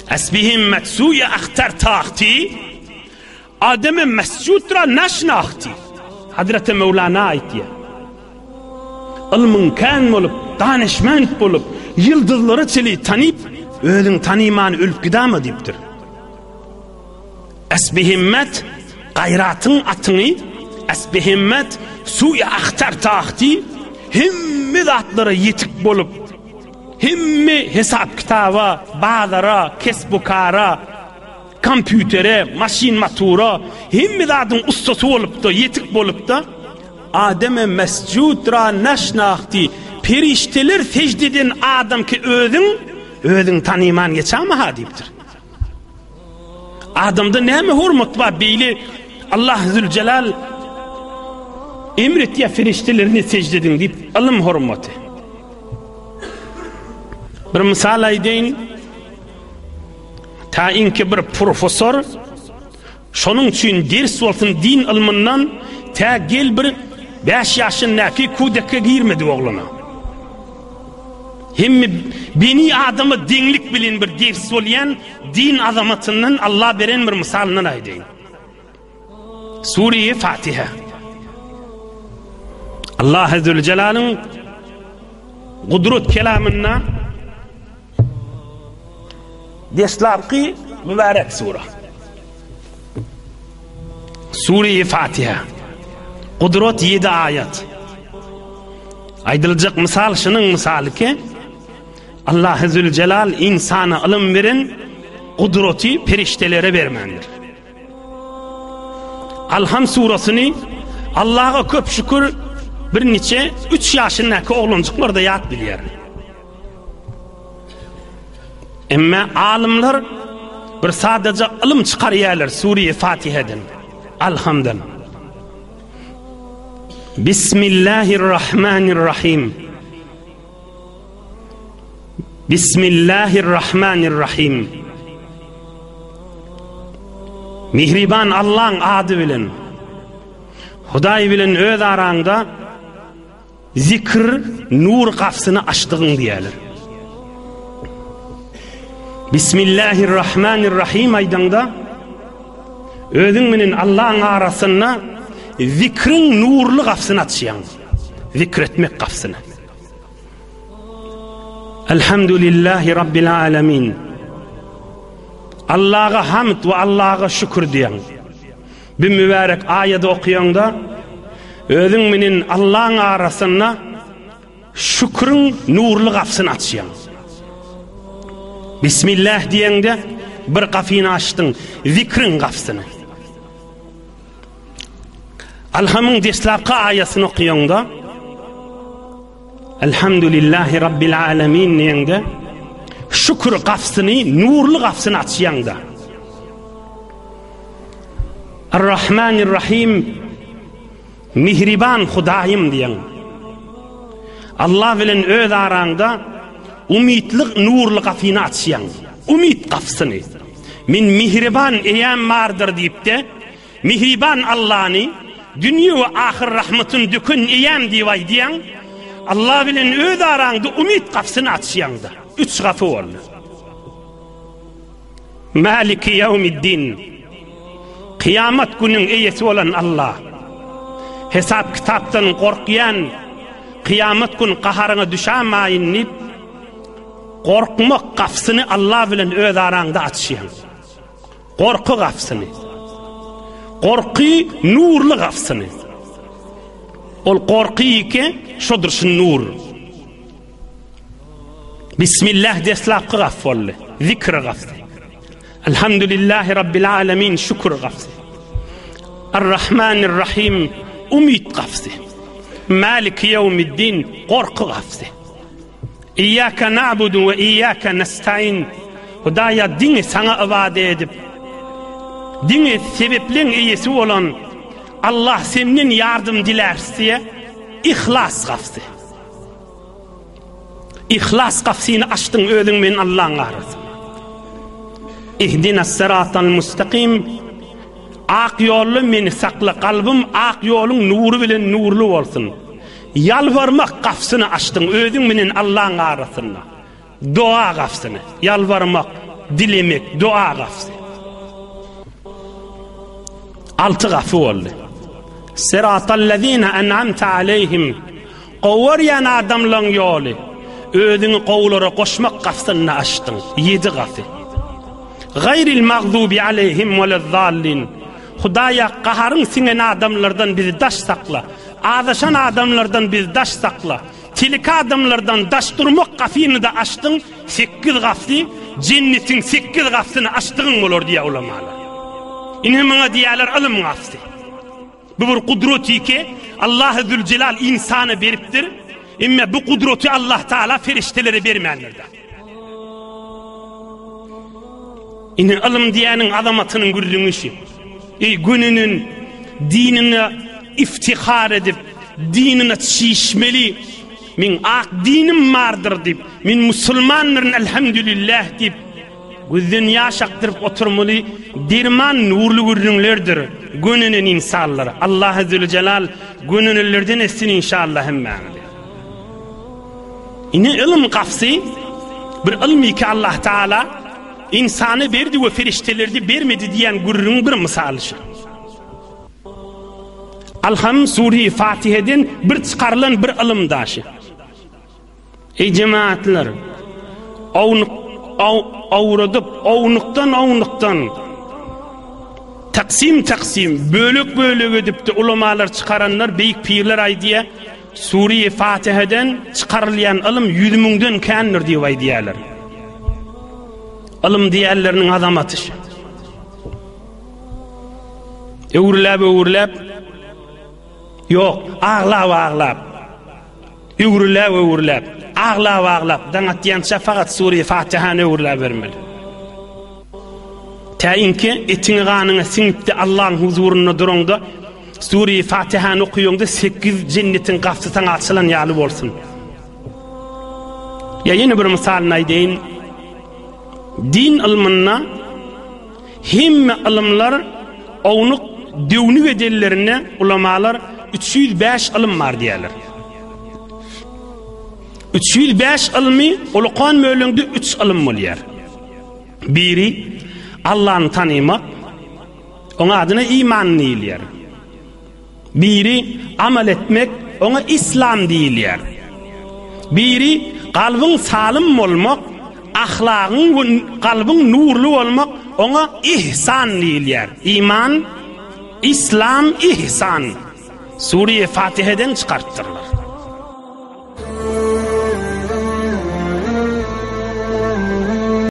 Esbihimmet suýe ahtar tagty, Ademe mesjud ra naşnahty. Hazreti Mewlana aýtýar. Ylmyň kän bolup, danyşment bolup, ýyldyzlara çeli tanyp, özüň tanyman ölüp gidama diýipdir. Esbihimmet gaýratyň atyňy, esbihimmet suýe ahtar tagty, hemme zatlara ýetik bolup, Hemme hesap-kitaba, bazara, kesbu-kara, kompýutere, maşyn-matura, hemme zadyň ussasy bolupda, ýetik bolupda, Ademe mesjud ra naşnahti, perişdeler sežde eden adam ki özüň, özüň tanyman geçämi-ha diýipdir. Adamda näme hormat bar beýle Allah Zülcelal emr etýär perişdelerine sežde ediň diýip, ylym hormaty. Bir mysal aýdaýyn. Ta inki bir professor şonuň üçin ders bolsun din ylmyndan tä gel bir 5 ýaşyndaky kudekge girmedi oglana. Hemme beni adama deňlik bilen bir ders bolýan din azamatyndan Allah beren bir mysalyndan aýdaýyn. Sure-i Fatiha. Allah Zülcelalyň gudrat kelamynda deslapky mübarek sura. Sure-i Fatiha. Gudrat 7 aýat. Aýdyljak mysal şunuň mysaly ki, Allah Zülcelal insana ylym beren gudraty perişdelere bermändir. Alham surasyny Allaha köp şükür bir niçe 3 ýaşyndaky oglanjyklar da ýat bilýär. Emma alymlar bir sadaja ylym çykarýarlar Sure-i Fatihadan, Alhamdan. Bismillahirrahmanirrahim. Bismillahirrahmanirrahim. Mihriban Allaň ady bilen. Hudaý bilen öz araňda zikr nur gapsyny açdygyň diýerler. Bismillahirrahmanirrahim aýdaňda özüň bilen Allaň arasynda zikriň nurly gapsyny açýaň. Zikr etmek gapsyny. Elhamdülillahi Rabbil alemin. Allaha hamd we Allaha şükür diýen. Bir mübarek aýady okaýaňda özüň menen Allaň arasynda şüküriň nurly gapysyny açýaň. Bismillah diýeňde bir gapyny açdyň, zikriň gapysyny. Alhamyň deslapky aýatyny okaýaňda Elhamdülillahi Rabbil alemin diýeňde şükür gapysyny, nurly gapysyny açýaňda. Ar-Rahmanir-Rahim Mihriban Hudaýym diýeň. Allah bilen öz araňda umytly nurly gapyny açýaň. Umyt gapysyny. Men mihriban eýäm bardyr diýip-de, Mihriban Allany, dünýe we ahyr rahmatyny döken eýäm diýip aýdýaň. Allah bilen öz araňda umyt gapysyny açýaň-da. Üç gapy boldy. Maliki ýewmiddin. Kyýamat günüň eýesi bolan Allah. Hesap kitapdan gorkýan, kyýamat gün gaharyňa düşämaýyn diýip, gorkmak gapysyny Allah bilen öz araňda açýaň. Gorky gapysyny. Gorky nurly gapysyny. Ol gorky ýeke şodur şu nur. Bismillah deslapky gap boldy. Zikr gapsy. Elhamdülillahi Rabbil alemin şükür gapsy. Ar-Rahmanir-Rahim umyt gapsy. Maliki ýewmiddin gorky gapsy. Iyyaka na'budu we iyyaka nasta'in Hudaýa diňe saňa ybadat edip, diňe sebepleň eýesi bolan Allah senden ýardym diläris diýe ihlas gapsy. Ihlas gapysyny açdyň özüň men Allaň arasynda. Ihdinas siratal mustakim. Ak ýolda meni sakla, kalbym ak ýoluň nury bilen nurly bolsun. Ýalbarmak gapysyny açdyň özüň menen Allaň arasynda. Doga gapysyny, ýalbarmak. dilemek, dua gapysy. Alty gapy boldy. Siratallezine en'amte aleýhim Gowarýan adamlaň ýoly, özüňi gowulara goşmak gapysyny açdyň. Ýedi gapy. Gaýril magdubi aleýhim welezzallin Hudaýa gaharyň siňen adamlardan bizi daş sakla. Azaşan adamlardan bizi daş sakla. Tilki adamlardan daş durmak gapyny-da açdyň, sekiz gapy, jennetiň sekiz gapysyny açdygyň bolar diýýär ulamalar. Ine muňa diýýärler ylym gapysy. Bu bir gudraty ki, Allahy Züljelal ynsana beripdir, emme bu gudraty Allah Taala perişdelere bermändir-de. Ine ylym diýýäniň azamatynyň gürrüňi şu. Eý gününin dinine iftihar edip, dinine çişmeli, meň ak dinim bardyr diýip, men musulmandyryn elhamdülillah diýip, gözden ýaş akdyryp oturmaly derman nurly gürrüňlerdir gönenen insanlar. Allahy Züljelal gönenenlerden etsin inşallah hemmäňizi. Ine ylym gapsy bir ylmy ki Allah Taala insana berdi we periştelerde bermedi diýen gürrüňiň bir mysaly şu. Alham sure Fatiheden bir çykarylan bir ylym daşy. Eý jemaatlar, ownuk awradyp, ownukdan ownukdan taksim taksim, bölek bölek edipdi ulamalar çykaranlar, beýik pirler aýdýar. Sure-i Fatiheden çykarylýan ylym ýüz müňden kändir diýip aýdýarlar. Ylym diýenleriniň azamaty şu. Öwrüläp öwrüläp ýok, aglap aglap öwrüläp öwrüläp aglap aglap daň atýança fakat Sure-i Fatihany öwrüläp bermeli. Tä inki etiňe ganyňa siňipdi Allaň huzurynda duraňda Sure-i Fatihany okaýaňda sekiz jennetiň gapysy saňa açylan ýaly bolsun. Ýa ýene bir mysalyny aýdaýyn. Din ylmynda hemme ylymlar ownuk döwnük edenlerinde ulamalar 305 ylym bar diýerler. 305 ylmy ulukan bölüňde 3 ylym bolýar. Biri Allany tanymak, oň adyna iman diýilýär. Biri amal etmek, oňa islam diýilýär. Biri kalbyň salym bolmak, ahlagyň we kalbyň nurly bolmak, oňa ihsan diýilýär. Iman, islam, ihsan. Sure-i Fatiheden çykarypdyrlar.